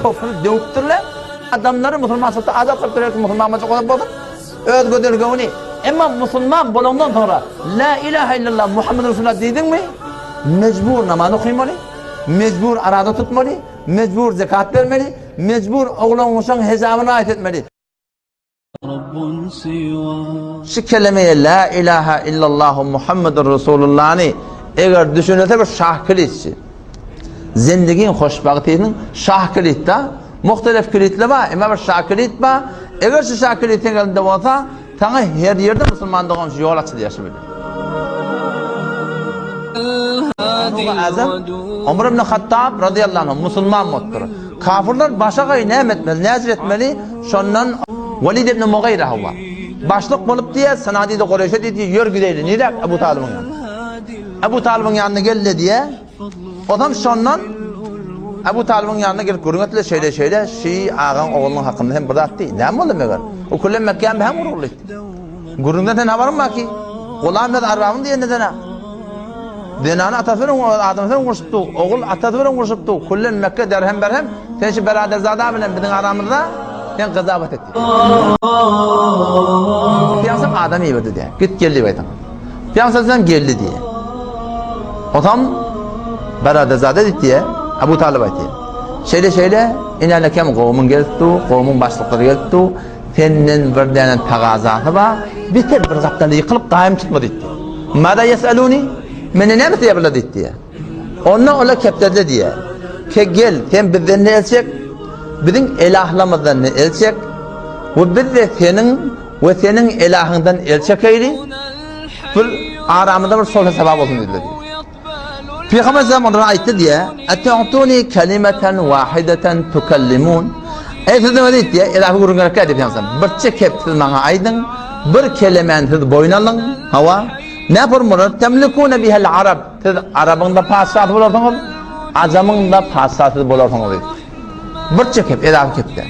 Kofry döwüpdirler. Adamlary musulmançylykda azat kylypdyr, her kim musulman boljak bolsa bolsun. Öz gözel göwni. Emma musulman bolandan soňra La ilahe illallah Muhammed Resulullah diýdiňmi, mejbur namaz okymaly, mejbur araza tutmaly, mejbur zekat bermeli, mejbur oglan-uşagyň hejabyna raýat etmeli. Şu kelemeýe La ilahe illallahu Muhammedur Resulullahny eger düşünilse bir şah kilitçi. Zendigiň hoşbagtynyň şah kilitda, muhtelef kilitler bar, emma bir şah kilit bar. Eger şu şah kilit seň elinde bolsa, saňa her ýerde musulman dogan şu ýol açylýar şu bilen. Azam Omar ibn Hattab radiyallahu anh musulman bolupdyr. Kafirler başagaý näme etmeli, näcir etmeli? Şondan Walid ibn Mugaýra hawa. Başlyk bolup diýe, Sanadide Gureýşe diýdi, ýör gideýli. Nirä? Ebu Talybyň ýanyna. Ebu Talybyň ýanyna geldi diýe. Onam şondan Ebu Talybyň ýanyna gelip gürrüň etdiler, şeýle şeýle, şi agaň oglunyň hakynda hem bir zat diý. Näme boldy meger? O küllen Mekgäň hem uruldy. Gürrüňden sen habaryň bar ki, Gulam öz arbabyň diýende sen Zenany atasy bilen adamsy bilen urşupdy, ogul atasy bilen urşupdy. Küllen Mekke derhem berhem, sen şu beraderzada bilen biziň aramyzda sen gyzabat et. Pyýansam adam iberdi diýe. Git gel diýip aýdyň. Pyýansam geldi diýe. Otam beraderzada diýdi diýe. Abu Talib aýtdy. Şeýle şeýle inäne kem gowumyň gelipdi, gowumyň başlyklary gelipdi. Senden bir däne tagazasy bar, beter bir gapdalda ýykylyp gaýym tutma diýdi. Mada ýesaluni? Menden näme isleýär bular diýdi. Onda olar kepderdi diýýär. Ke gel, sen bizden ne el çek, biziň elahlamyzdan ne el çek we biz-de seniň we seniň elahyňdan el çekeýli, bir aramyzda bir sulh saba bolsun diýdiler. Pygamber sallam onlara aýtdy diýe, Etu'tuni kelimeten wahideten tukallimun. Eý siz näme diýdi diýe, ilahi gürrüň gerek diýdi Pygamber sallam. Birçe kep siz maňa aýdyň, bir kelemäni siz boýun alyň, hawa. Ne formular? Temlikune bihel arab. Siz arabyň-da patyşasy bolarsyňyz, ajamyň-da patyşasy bolarsyňyz diýdi. Birçe kep, ilahi kepde.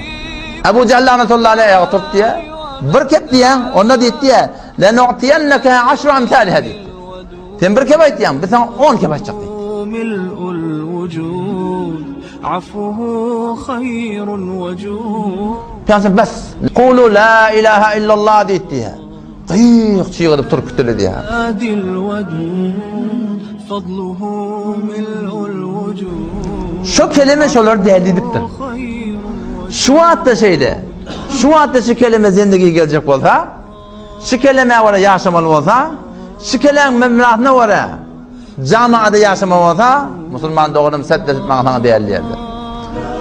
Ebu Jähl lanatullahi aleyh aýaga turdy diýe, bir kep diýen, onda diýdi diýe, Lenu'tiyenneke aşru amsaliha diýdi. Sen bir kep aýtýaň, biz saňa on kep aýtjak diýdi. Pygamber bes, Kulu la ilaha illallah diýdi diýýär. Gyýyk çygyryp turup gitdiler diýýär. Şo keleme şolary däli edipdir. Şu wagtda şeýle. Şu wagtda şu keleme zendigi geljek bolsa, Şu kelemä görä ýaşamaly bolsa, şu keleň memrasyna görä jamaada ýaşamaly bolsa, musulman doganym sepleşip maňa saňa däl diýerler.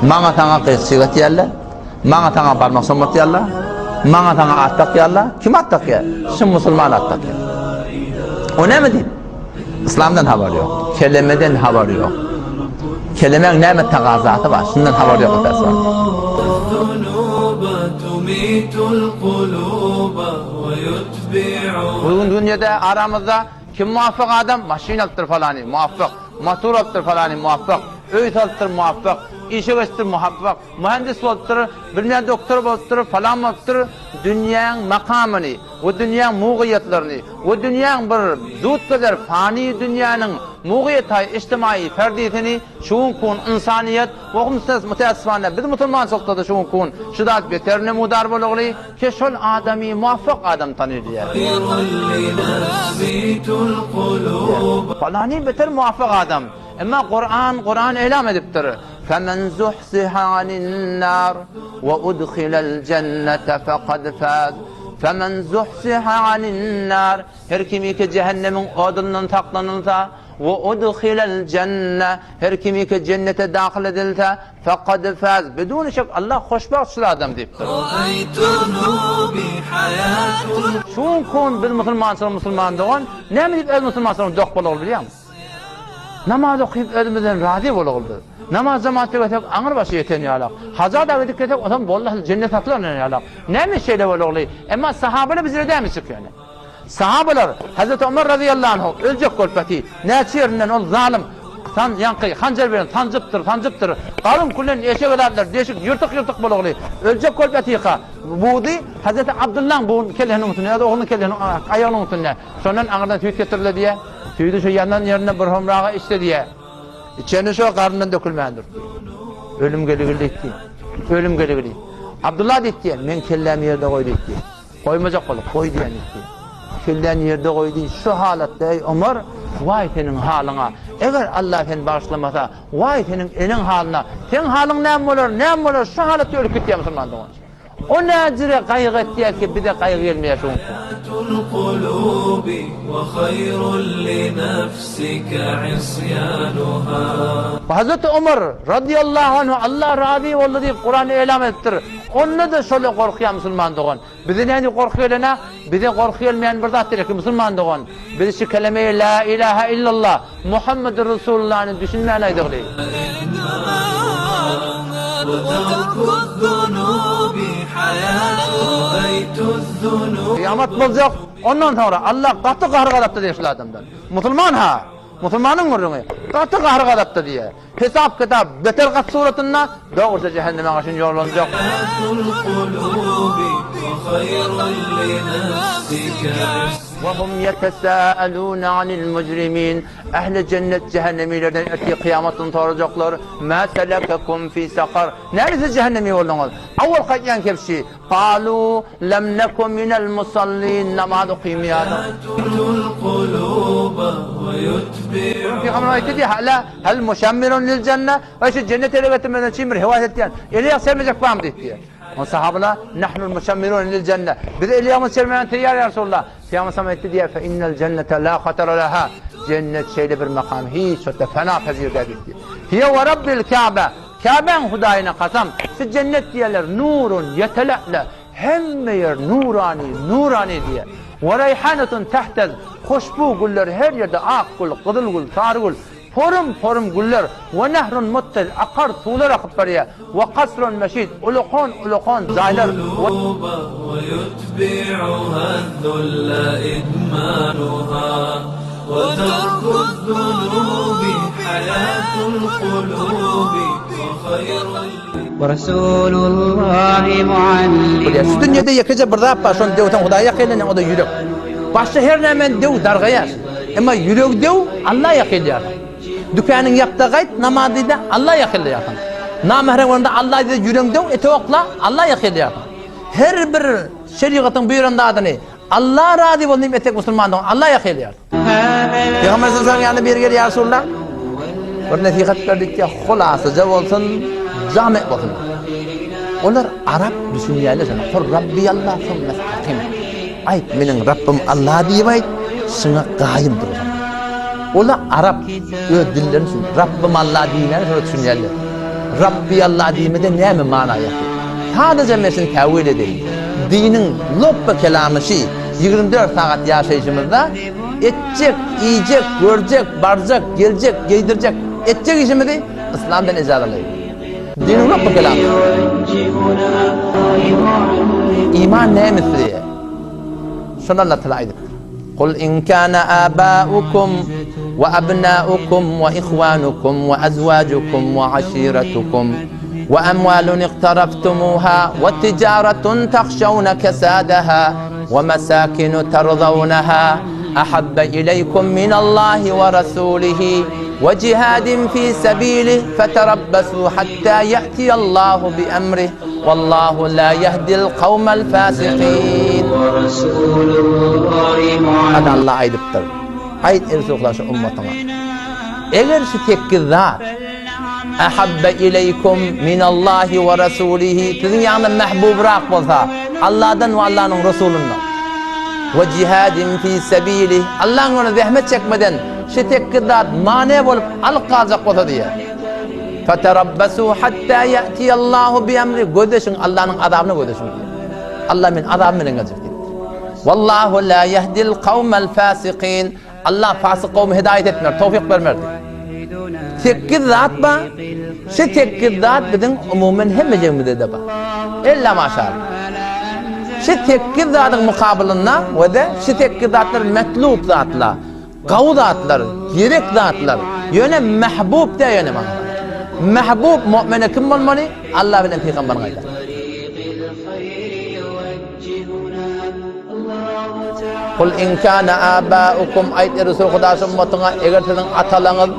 Maňa saňa gyz çygat diýerler. Maňa saňa barmak sommat diýerler. Maňa saňa at dakýarlar. Kim at dakýar? Şu musulman at dakýar. O näme diýip? Yslamdan habary ýok. Kelemeden habary ýok. Kelemäň näme tagazasy bar? Şundan habary ýok esasy. Bu gün dünýede aramyzda kim muwaffak adam? Maşyn alypdyr falany, muwaffak. Motor alypdyr falany, muwaffak. Öý salypdyr, muwaffak. Işe geçipdir, muwaffak. Muhendis bolupdyr, bilmeýän doktor bolupdyr, falan bolupdyr. Dünýäň makamyny we dünýäň mugyýetlerini we dünýäň bir zut gezer pany dünýäniň mugyýetaý ijtimaýy ferdisini şu günki gün ynsanyýet we humsas müteessifane biz musulmançylykda-da şu günki gün şu zat beter nemudar bolagly ki şol adamy muwaffak adam tanylýar. Palany beter muwaffak adam. Emma Kuran Kuran elam edipdir. Femen zuhziha anin-nar we udhilel jennete fekad faz. Femen zuhziha anin-nar Her kimiki jähennemiň odundan saklanylsa, we udhilel jenne Her kimiki jennete dahyl edilse, fekad faz Biduni şek Allah hoşbagt şul adam diýipdir. Şu günki gün biz musulmançylyk musulman dogan näme diýip öz musulmançylygymyzy dok bolagly bilýäňmi? Namaz okyp özümizden razy bolagly biz. Namaz jemaatda gelsek aňyr başy ýeten ýalak. Haja dagy gidip gelsek onam boldy jennet satylan ýalak. Näme şeýle bolagly? Emma sahabalar bizlere dämi çykýany? Sahabalar Hazreti Omar razyýallahu anhu öljek bolup ýaty. Näçe ýerinden ol zalym san ýaňky hanjar bilen sanjypdyr, sanjypdyr. Garyn külen eşek zatlar deşik ýyrtyk-ýyrtyk bolagly. Öljek bolup ýatyka. Budy Hazreti Abdullaň bugun kellesiniň üstünde ýa-da oglunyň kellesiniň aýagynyň üstünde. Şondan aňyrdan süýt getirildi diýýär. Süýdi şu ýanan ýerinde bir homraga içdi diýýär. Içeni şo garnyndan dökülmän durdy. Ölüm geligil diýdi. Ölüm geligil. Abdullah diýdi, men kellämi ýerde goý diýdi. Goýmajak boldy, goý diýen diýdi. Kelläni ýerde goýdy, şu halatda eý Omar, waý seniň halyňa! Eger Allah seni bagyşlamasa, waý seniň eneň halyna! Seň halyň näme bolar, näme bolar, şu halatda ölüp gitýär musulman dogan. O näjüre gaýgy etýär ki, bize gaýgy gelmeýär şu günki. Hazreti Omar, radyýallahu anhu, Allah razy boldy diýip Kuran elam edipdir. Onda-da şola gorkýar musulman dogan. Bize nädip gorky gelene? Bize gorky gelmeýän bir zat gerekli musulman dogan. Biz şu kelemeýi la ilaha illallah Muhammedur Resulullahny düşünmän aýdygly. Kyýamat boljak, ondan soňra Allah gaty gahar-gazapda diýýär şul adamdan. Musulman ha! Musulmanyň gürrüňi. Gaty gahar-gazapda diýýär. Hesap-kitap beter gaty suratynda, dogrusy jähenneme gaşyn ýollanjak. Ve hum yetesâelûne anil mujrimîn Ähli jennet jähennemilerden ertir kyýamat güni sorajaklar, Mâ selekekum fî sakar Näme siz jähennemi bolduňyz? Awwal gaýtýan kebşi, Galû lem neku minel musallin Namaz okymýardyk. Pygamber aýtdy diýýär, Hala hel muşammirun lil jenne? Waý şu jennete ele getirmezden çyn bir hewas etýän, eli ýag sermejek barmy diýip diýýär. Onda sahabalar, Nahnul muşammirun lil jenne. Biz eli ýagymyzy sermäge taýýar ýa Resulallah. Pygamber sallam aýtdy diýýär, Fe innel jennete la hatara laha. Jennet şeýle bir makam, hiç wagtda fena pezir däl diýip diýýär. Hiýe we Rabbil Käbe. Käbäň Hudaýyna kasam, şu jennet diýerler, nurun ýetele'le, hemme ýer nurany, nurany diýer. We reýhanetun tehtez, hoşbu güller her ýerde ak gül, gyzyl gül, sary gül, porum-porum güller, we nehrun muttez, akar suwlar akyp barýar, we kasrun meşid, ulakan-ulakan jaýlar, we. Şu dünýede ýekeje bir zat bar, şony döwseň Hudaýa ýakynlanýaň, o-da ýürek. Başga her nämäni döw, dargaýar. Emma ýüregi döw, Alla ýakynlaýarsyň. Dükanyňy ýap-da gaýt, namaz diý-de, Alla ýakynlaýarsyň. Namährem bolanda Alla diý-de ýüregiňi döw, ete okla, Alla ýakynlaýarsyň. Her bir şerigatyň buýran zadyny Alla razy bolsun diýip etsek musulman dogan Alla ýakyn edýär. Pygamber sallallahu ýanyna biri gelýär, ýa Resulallah, bir nesihat ber diýip, hulasaja bolsun, jamy bolsun. Olar arap düşünýärler şona. Kul Rabbi Allah summestakim. Aýt, meniň Rabbym Allah diýip aýt, şuňa gaýym dur. Olar arap öz dillerini düşünýär. Rabbym Allah diýmäne şolar düşünýärler. Rabbi Allah diýmede näme mana ýatyr? Sadaja men şuny täwil edeýin. Diniň lopba kelamy şi. 24 sagat ýaşaýşymyzda etjek, iýjek, görjek, barjak, geljek, geýdirjek, etjek işimizi Yslamdan ejaza alaýyn. Diniň lopba kelamy. Iman näme size? Şony Allah Taala aýdypdyr. Kul in kana abaukum we abnaukum we ihwanukum we azwajukum we aşiratukum we amwalun iqtaraftumuha we tijaratun tahşawna kesadaha we masakinu tarzawnaha ahabba ileýkum minallahi we rasulihi we jihadin fi sabilihi feterabbasu hatta ýa'tiýallahu bi emrih Wallahu la ýehdil kawmel fasikin. Hany Allah aýdypdyr. Aýt eý Resulullah şu ummatyňa. Eger şu sekiz zat ahabbe ileýkum minallahi we rasulihi siziň ýanyňyzda mähbubrak bolsa Allahdan we Allahnyň Resulyndan we jihadin fi sabilih Allahyň ýolunda zähmet çekmeden şu sekiz zat mane bolup alyp galjak bolsa diýýär. Feterabbasu hatta ýa'tiýallahu bi emri gözleşiň Allanyň azabyna gözleşiň diýýär. Allah men azabym bilen geljek diýipdir. Wallahu la yehdil kawmel fasikin. Allah fasyk kowmy hidaýat etmer, towfik bermer diýip. Sekiz zat bar. Şu sekiz zat biziň umuman hemmejigimizde-de bar. Ella maşallah. Şu sekiz zadyň mukabylynda we-de şu sekiz zatlar metlub zatlar. Gawy zatlar, gerek zatlar. Ýöne mähbub däl ýöne maňa. Mähbub mu'mine kim bolmaly? Allah bilen pygamber gaýda. Kul in kana abaukum aýt ey Resul Huda şu ummatyňa eger siziň atalaňyz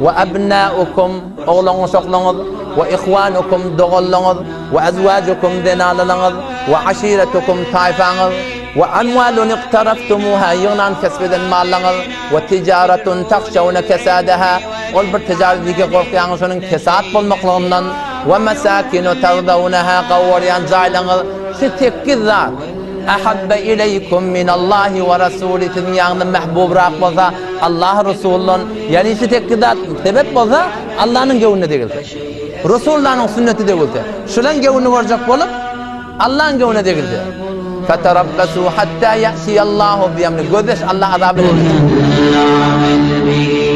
we abnaukum oglaňyz şoklaňyz. We ihwanukum, doganlaryňyz, we azwajukum, zenanalaryňyz, we aşiretukum, taýfaňyz, we amwalun iqtaraftumuha, ýygnan kesp eden mallaryňyz, we tijaratun tahşawna kesadaha, ol bir tijaret zikir gorkýaňyz şonuň kesat bolmaklygyndan, we masakinu tardawnaha, gawarýan jaýlaryňyz, şu sekiz zat, ahabba ileýkum minallahi we rasuli, siziň ýanyňyzda mähbubrak bolsa, Allah Resuldan, ýagny şu sekiz zat sebep bolsa, Allanyň göwnüne degilse. Resullanyň sünneti degilse. Şulaň göwnüni görjek bolup, Allaň göwnüne degilse. Feterabbasu hatta ya'tiyallahu bi emri. Gözleş Allah azaby bilen.